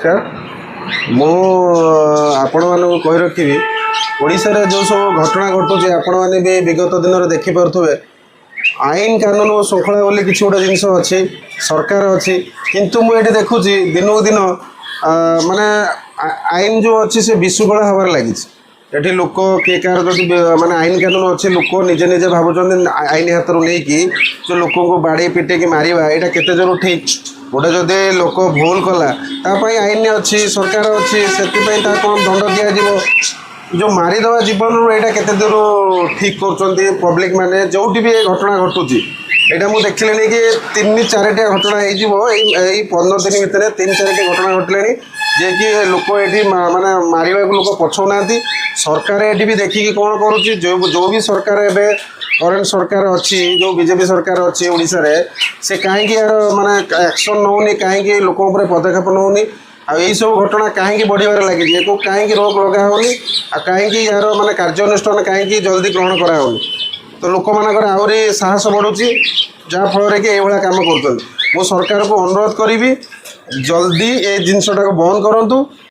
ନମସ୍କାର। ମୁଁ ଆପଣମାନଙ୍କୁ କହି ରଖିବି, ଓଡ଼ିଶାରେ ଯେଉଁ ସବୁ ଘଟଣା ଘଟୁଛି, ଆପଣମାନେ ବି ବିଗତ ଦିନରେ ଦେଖିପାରୁଥିବେ। ଆଇନ କାନୁନ ଓ ଶୃଙ୍ଖଳା ବୋଲି କିଛି ଗୋଟେ ଜିନିଷ ଅଛି, ସରକାର ଅଛି। କିନ୍ତୁ ମୁଁ ଏଠି ଦେଖୁଛି ଦିନକୁ ଦିନ ମାନେ ଆଇନ ଯେଉଁ ଅଛି, ସେ ବିଶୃଙ୍ଖଳା ହେବାରେ ଲାଗିଛି। ଏଠି ଲୋକ କିଏ କାହାର ଯଦି ମାନେ ଆଇନ କାନୁନ ଅଛି, ଲୋକ ନିଜେ ନିଜେ ଭାବୁଛନ୍ତି ଆଇନ ହାତରୁ ନେଇକି ଯେଉଁ ଲୋକଙ୍କୁ ବାଡ଼େଇ ପିଟେଇକି ମାରିବା, ଏଇଟା କେତେ ଦୂର ଠିକ୍? ଗୋଟେ ଯଦି ଲୋକ ଭୁଲ କଲା, ତା ପାଇଁ ଆଇନ ଅଛି, ସରକାର ଅଛି, ସେଥିପାଇଁ ତା କ'ଣ ଦଣ୍ଡ ଦିଆଯିବ। ଯେଉଁ ମାରିଦେବା ଜୀବନରୁ, ଏଇଟା କେତେ ଦୂର ଠିକ୍ କରୁଛନ୍ତି ପବ୍ଲିକ୍ ମାନେ? ଯେଉଁଠି ବି ଏ ଘଟଣା ଘଟୁଛି, ଏଇଟା ମୁଁ ଦେଖିଲିଣି କି ତିନି ଚାରିଟା ଘଟଣା ହେଇଯିବ। ଏଇ ଏଇ 15 ଦିନ ଭିତରେ ତିନି ଚାରିଟି ଘଟଣା ଘଟିଲାଣି, ଯିଏକି ଲୋକ ଏଠି ମାନେ ମାରିବାକୁ ଲୋକ ପଛଉନାହାନ୍ତି। ସରକାର ଏଠି ବି ଦେଖିକି କ'ଣ କରୁଛି? ଯେଉଁ ଯେଉଁ ବି ସରକାର, ଏବେ କରେଣ୍ଟ ସରକାର ଅଛି, ଯେଉଁ ବିଜେପି ସରକାର ଅଛି ଓଡ଼ିଶାରେ, ସେ କାହିଁକି ଏହାର ମାନେ ଆକ୍ସନ୍ ନେଉନି? କାହିଁକି ଲୋକଙ୍କ ଉପରେ ପଦକ୍ଷେପ ନେଉନି? ଆଉ ଏଇସବୁ ଘଟଣା କାହିଁକି ବଢ଼ିବାରେ ଲାଗିଛି? ଏକୁ କାହିଁକି ରୋକ ଲଗା ହେଉନି? ଆଉ କାହିଁକି ଏହାର ମାନେ କାର୍ଯ୍ୟାନୁଷ୍ଠାନ କାହିଁକି ଜଲ୍ଦି ଗ୍ରହଣ କରାହେଉନି? ତ ଲୋକମାନଙ୍କର ଆହୁରି ସାହସ ବଢ଼ୁଛି, ଯାହାଫଳରେ କି ଏଇଭଳିଆ କାମ କରୁଛନ୍ତି। ମୁଁ ସରକାରକୁ ଅନୁରୋଧ କରିବି, ଜଲ୍ଦି ଏ ଜିନିଷଟାକୁ ବନ୍ଦ କରନ୍ତୁ।